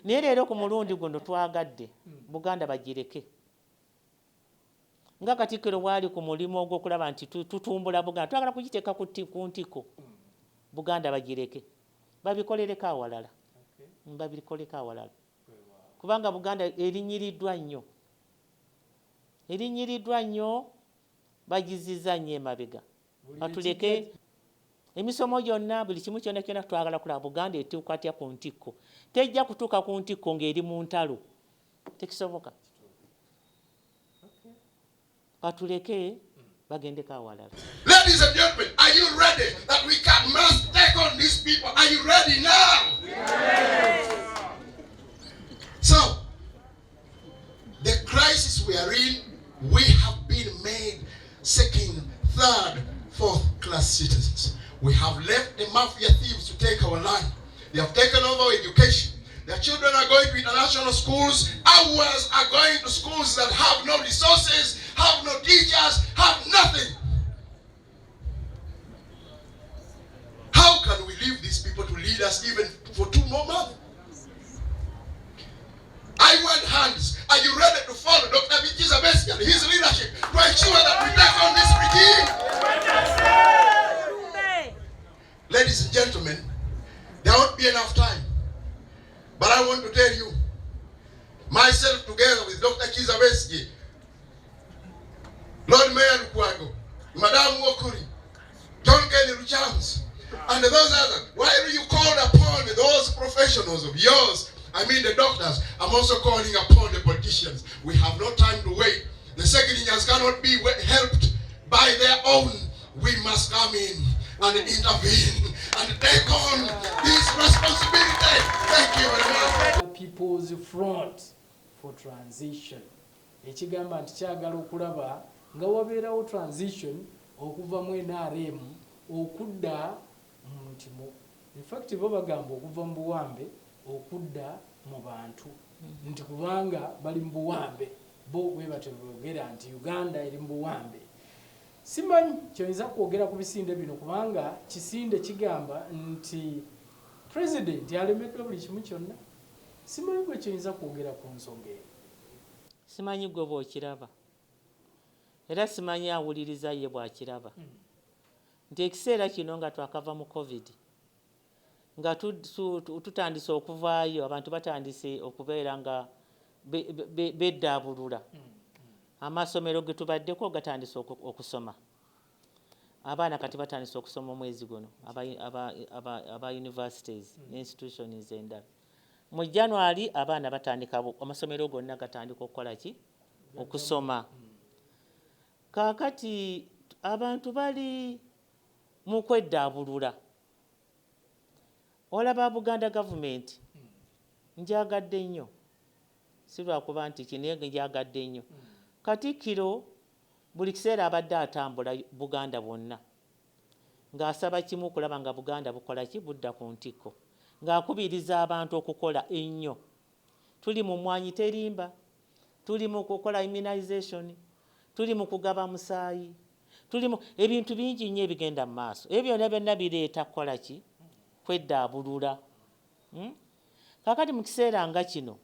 Naye leero ku mulundi guno twagadde Buganda bagireke. Nga Katikkiro bw'ali ku mulimu ogw'okulaba nti tutumbula Buganda, twagala kugiteeka ku ntikko. Buganda bagireke. Babikolereko awalala. Babikoleko awalala. Kubanga Buganda erinyiriddwa nnyo. Erinyiriddwa nnyo, bagizizza nnyo emabega. Batuleke emisomo gyonna, buli kimu kyonna kyonna twagala kulaba Buganda etuuka tya ku ntikko. Tejja kutuuka ku ntikko ng'eri mu ntalo. Tekisoboka. Batuleke bagendeko awalala. Ladies and gentlemen, are you ready that we can must take on these people? Are you ready now? Yes. So, the crisis we are in, we have been made second, third, fourth class citizens. We have left the mafia thieves to take our land. They have taken over education. Their children are going to international schools. Ours are going to schools that have no resources, have no teachers, have nothing. How can we leave these people to lead us even for 2 more months? I want hands. Are you ready to follow Dr. Kizza Besigye and his leadership to ensure that we take on this regime? Ladies and gentlemen, there won't be enough time. But I want to tell you, myself together with Dr. Kizza Besigye, Lord Mayor Lukwago, Madam Wokuri, John Kelly Luchams, and those others, why do you call upon those professionals of yours? I mean the doctors. I'm also calling upon the politicians. We have no time to wait. The Segirinyas cannot be helped by their own. We must come in and intervene and take on this responsibility. Thank you very much. People's Front for Transition. Ekigamba nti kyagala okulaba nga wabeerawo transition okuva mu NRM okudda nti mu, in fact bo bagamba okuva mu buwambe okudda mu bantu, nti kubanga bali mu buwambe, bo bwe batyo boogera nti Uganda eri mu buwambe. Simanyi kyoyinza kwogera ku bisinde bino, kubanga kisinde kigamba nti president alemeddwa buli kimu kyonna. Simanyi gwe kyoyinza kwogera ku nsonga eyo. Simanyi gwe bw'okiraba, era simanyi awuliriza ye bw'akiraba, nti ekiseera kino nga twakava mu COVID, nga tutandise okuvaayo, abantu batandise okubeera nga beddaabulula. Amasomero ge tubaddeko gatandise okusoma. Abaana kati batandise okusoma omwezi guno, aba universities ne institutions endala. Mu January abaana batandika, amasomero gonna gatandika okukola ki? Okusoma. Kaakati abantu bali mu kweddaabulula. Olaba Buganda gavumenti njagadde nnyo, si lwakuba nti kino njagadde nnyo. Katikkiro buli kiseera abadde atambula Buganda bwonna ng'asaba kimu, okulaba nga Buganda bukola ki? Budda ku ntikko, ng'akubiriza abantu okukola ennyo. Tuli mu mmwanyi terimba, tuli mu kukola immunization, tuli mu kugaba musaayi, tuli mu ebintu bingi nnyo ebigenda mu maaso. Ebyo byonna byonna bireeta kukola ki? Kweddaabulula. Kaakati mu kiseera nga kino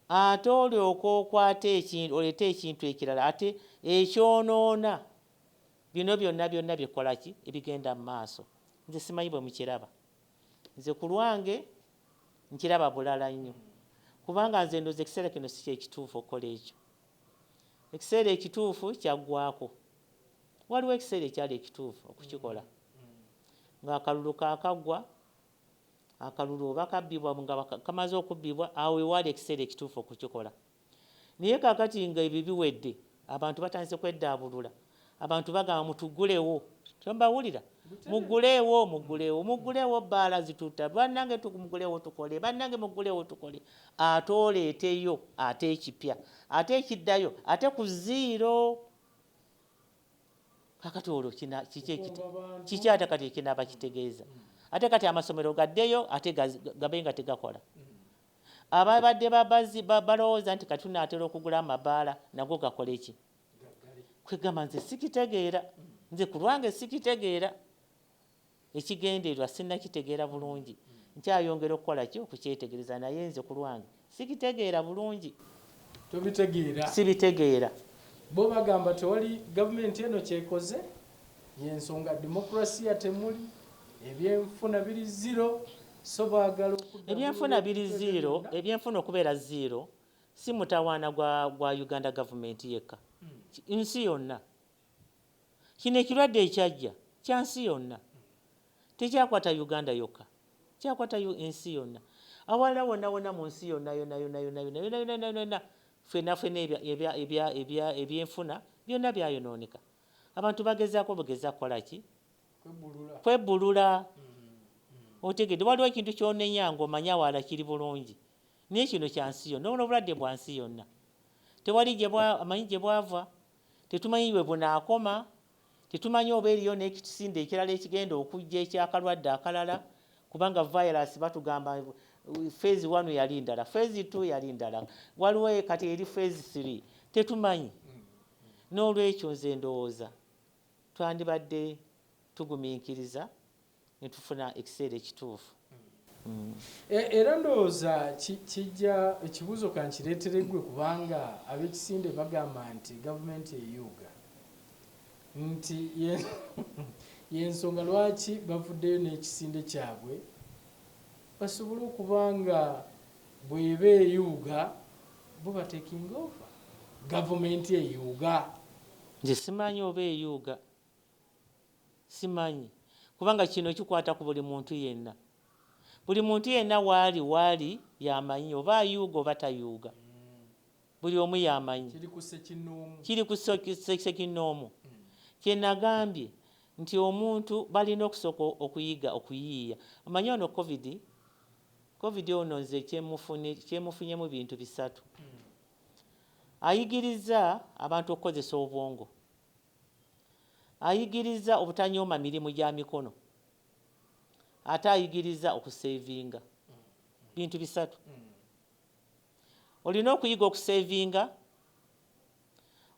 ate olyoka okwata ekintu, oleete ekintu ekirala ate ekyonoona bino byonna byonna byekola ki? Ebigenda mu maaso. Nze simanyi bwe mukiraba. Nze ku lwange nkiraba bulala nnyo, kubanga nze ndowooza ekiseera kino si kyekituufu okukola ekyo. Ekiseera ekituufu kyaggwako. Waliwo ekiseera ekyali ekituufu okukikola, ng'akalulu kaakaggwa, akalulu oba kabbibwa, nga kamaze okubbibwa, awo ewaali ekiseera ekituufu okukikola. Naye kaakati nga ebyo biwedde, abantu batandise kweddaabulula. Abantu bagamba mutugulewo, tombawulira, mugguleewo, mugguleewo, mugguleewo, bbaala zitutta, bannange mugguleewo tukole, bannange mugguleewo tukole. Ate oleeteyo ate ekipya, ate ekiddayo, ate ku zero. Kaakati olwo kiki ate kati ekinaaba kitegeeza? Ate kati amasomero gaddeyo ate gabe nga tegakola. Ababadde balowooza nti kati tunaatera okugula amabaala, nago gakole ki? Kwegamba nze sikitegeera, nze ku lwange sikitegeera. Ekigendererwa sinnakitegeera bulungi. Nkyayongera okukola ki? Okukyetegereza, naye nze ku lwange sikitegeera bulungi. Tobitegeera? Sibitegeera. Bo bagamba tewali gavumenti eno kyekoze, yensonga demokrasiya temuli, ebyenfuna biri zero, so baagala okudda Ebyenfuna biri zero. Ebyenfuna okubeera zero si mutawaana gwa Uganda gavumenti yekka, nsi yonna. Kino ekirwadde ekyajja kya nsi yonna, tekyakwata Uganda yokka, kyakwata ensi yonna. Awalala wonna wonna mu nsi yonna yonna yonna yonna yonna yonna yonna yonna yonna, ffenna ffenna ebyenfuna byonna byayonooneka. Abantu bagezaako bugeza kukola ki? Kwebbulula. Kwebbulula. Otegedde? Waliwo ekintu kyonenya ng'omanyi awalala kiri bulungi, naye kino kya nsi yonna. Obwo obulwadde bwa nsi yonna, tewali amanyi gye bwava, tetumanyi bwe bunaakoma, tetumanyi oba eriyo n'ekisinde ekirala ekigenda okujja ekyakalwadde akalala, kubanga virus batugamba phase 1 yali ndala, phase 2 yali ndala, waliwo kati eri phase 3, tetumanyi. N'olwekyo nze ndowooza twandibadde tugumiikiriza ne tufuna ekiseera ekituufu. Era ndowooza kijja ekibuuzo kankireetere ggwe, kubanga ab'ekisinde bagamba nti gavumenti eyuuga, nti yensonga lwaki bavuddeyo n'ekisinde kyabwe, basobole okuba nga bw'eba eyuuga bo batakinga over. Gavumenti eyuuga? Nze simanyi oba eyuuga, simanyi, kubanga kino kikwata ku buli muntu yenna. Buli muntu yenna waali waali yamanyi oba ayuuga oba tayuuga, buli omu yamanyi. Kiri ku ssekinnoomu. Kiri ku ssekinnoomu. Kyenagambye nti omuntu balina okusooka okuyiga okuyiiya. Omanyi ono COVID ono nze kyemufunyemu bintu bisatu. Ayigiriza abantu okukozesa obwongo, ayigiriza obutanyooma mirimu gya mikono, ate ayigiriza okusevinga. Bintu bisatu. Olina okuyiga okusevinga,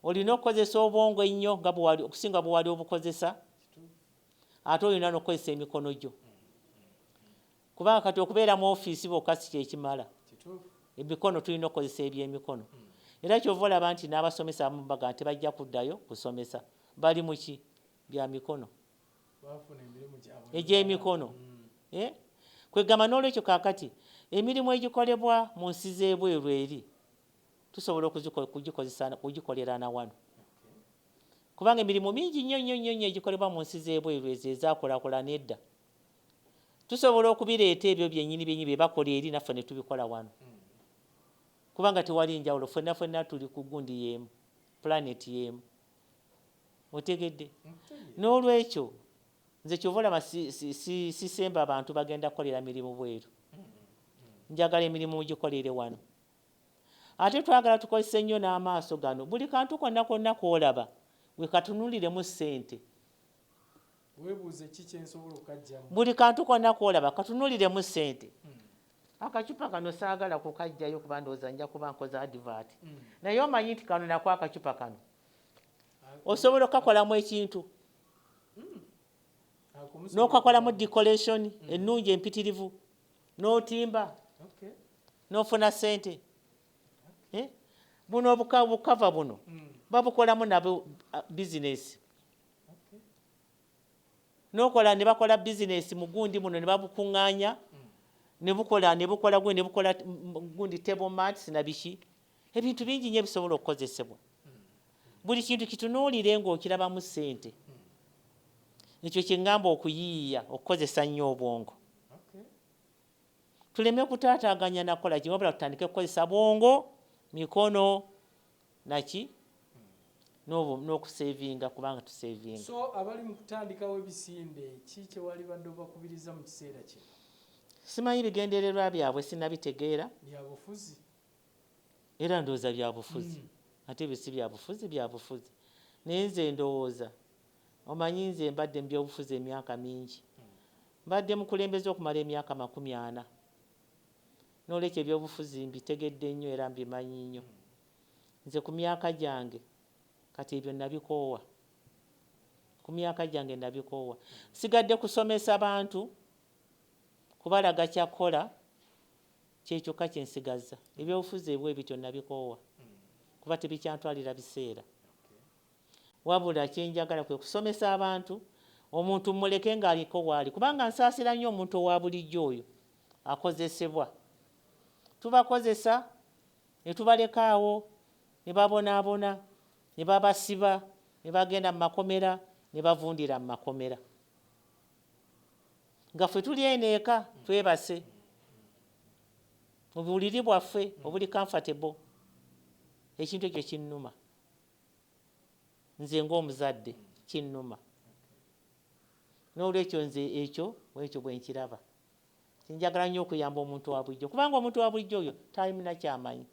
olina okukozesa obwongo ennyo nga okusinga bwe wali obukozesa, ate olina n'okukozesa emikono gyo, kubanga kati okubeera mu ofiisi bokka si kyekimala. Emikono, tulina okukozesa ebyemikono. Era kyova olaba nti n'abasomesa abamu baga nti tebajja kuddayo kusomesa, bali muki? Bya mikono. Bafuna emirimu gyabwe egy'emikono. Eh? Kwegamba n'olwekyo kaakati emirimu egikolebwa mu nsi z'ebweru eri tusobola okugikolera na wano, kubanga emirimu mingi nnyo nnyo nnyo nnyo egikolebwa mu nsi z'ebweru ezo ezaakulaakulana edda, tusobola okubireeta ebyo byennyini byennyini bye bakola eri, naffe ne tubikola wano, kubanga tewali njawulo, ffenna ffenna tuli ku gundi y'emu, planet y'emu. Otegedde? N'olwekyo nze kyova olaba sisemba abantu bagenda kukolera mirimu bweru. Njagala emirimu mugikolere wano. Ate twagala tukozese nnyo n'amaaso gano. Buli kantu konna konna k'olaba wekatunuliremu ssente. Weebuuze ki kyensobola okukajjamu. Buli kantu konna k'olaba katunuliremu ssente. Akacupa kano saagala kukajjayo kuba ndowooza nja kuba nkoze advert, naye omanyi nti kano nako akacupa kano osobola okukakolamu ekintu n'okakolamu decoration ennungi empitirivu, n'otimba n'ofuna ssente. Eh? Buno obukava buno babukolamu nabo bizinesi, nokola ne bakola bizinesi mu gundi muno, ne babukuŋŋaanya ne bukola ne bukola gundi, ne bukola gundi table mats na biki. Ebintu bingi nnyo ebisobola okukozesebwa. Buli kintu kitunuulire ng'okirabamu ssente. Ekyo kye ŋŋamba, okuyiiya, okukozesa nnyo obwongo. Tuleme kutaataaganya nakukola ki, wabula tutandike kukozesa bwongo, mikono naki, n'okusevinga, kubanga tusevinga. So abali mu kutandikawo ebisinde, ki kyewali badde obakubiriza mu kiseera kino? Simanyi bigendererwa byabwe, sinabitegeera. Byabufuzi. Era ndowooza byabufuzi. Ate ebyo si byabufuzi, byabufuzi, naye nze ndowooza, omanyi nze mbadde mu byobufuzi emyaka mingi, mbadde mukulembeze okumala emyaka 40, n'olwekyo ebyobufuzi mbitegedde nnyo era mbimanyi nnyo. Nze ku myaka gyange kati ebyo nabikoowa, ku myaka gyange nabikoowa. Nsigadde kusomesa bantu. Kubalaga kyakukola kyekyokka kyensigazza. Ebyobufuzi ebwe bityo nabikoowa kuba tebikyantwalira biseera. Wabula kyenjagala kwe kusomesa abantu, omuntu mmuleke ng'aliko waali, kubanga nsaasira nnyo omuntu owa bulijjo oyo akozesebwa. Tubakozesa ne tubaleka awo ne babonaabona, ne babasiba, ne bagenda mu makomera, ne bavundira mu makomera. Nga ffe tuli eno eka twebase mu buliri bwaffe obuli comfortable. Ekintu ekyo kinnuma. Nze ng'omuzadde kinnuma. N'olwekyo nze ekyo bwekyo bwe nkiraba. Njagala nnyo okuyamba omuntu wa bulijjo, kubanga omuntu wa bulijjo oyo talina kyamanyi.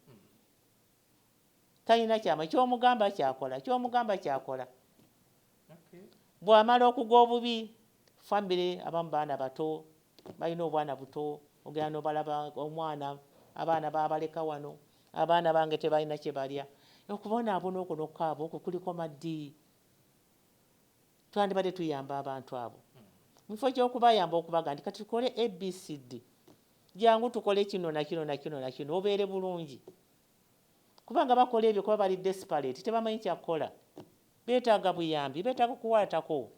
Talina kyamanyi, ky'omugamba kyakola, ky'omugamba kyakola. Bw'amala okugwa obubi, famire abamu baana bato, balina obwana buto, ogenda n'obalaba omwana, abaana baabaleka wano, abaana bange tebalina kye balya. Okubonaabona okwo n'okukaaba okwo kulikoma ddi? Twandibadde tuyamba abantu abo. Mu kifo ky'okubayamba okubaga nti kati tukole ABCD, jangu tukole kino na kino na kino na kino obeere bulungi. Kubanga bakola ebyo kuba bali desperate, tebamanyi kyakukola. Beetaaga buyambi, beetaaga kukwatako.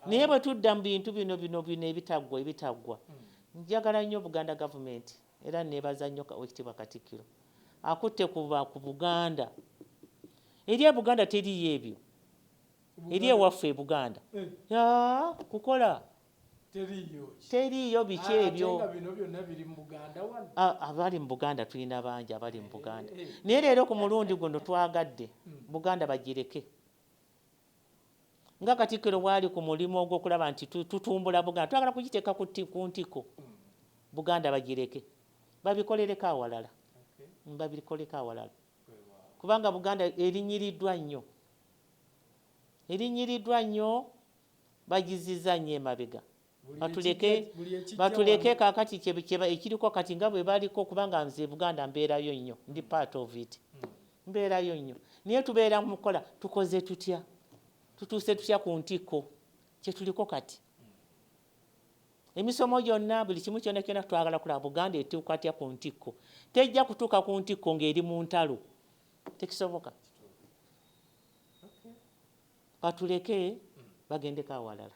Naye bwe tudda mu bintu bino bino bino ebitaggwa ebitaggwa, njagala nnyo Buganda gavumenti era neebaza nnyo Oweekitiibwa Katikkiro akutte ku Buganda. Eri e Buganda teriiyo ebyo. Eri ewaffe e Buganda. Kukola. Teriiyo biki ebyo. Abali mu Buganda tulina bangi abali mu Buganda. Naye leero ku mulundi guno twagadde Buganda bagireke. Nga Katikkiro bw'ali ku mulimu ogw'okulaba nti tutumbula Buganda, twagala kugiteeka ku ntikko. Buganda bagireke. Babikolereko awalala. Babikoleko awalala. Kubanga Buganda erinyiriddwa nnyo. Erinyiriddwa nnyo, bagizizza nnyo emabega. Batuleke kaakati ekiriko kati nga bwe baliko, kubanga nze Buganda mbeerayo nnyo, ndi part of it. Mbeerayo nnyo. Naye tubeera mu kukola, tukoze tutya? Tutuuse tutya ku ntikko? Kye tuliko kati. Emisomo gyonna, buli kimu kyonna kyonna twagala kulaba Buganda etuuka atya ku ntikko. Tejja kutuuka ku ntikko ng'eri mu ntalo. Tekisoboka. Batuleke bagendeko awalala.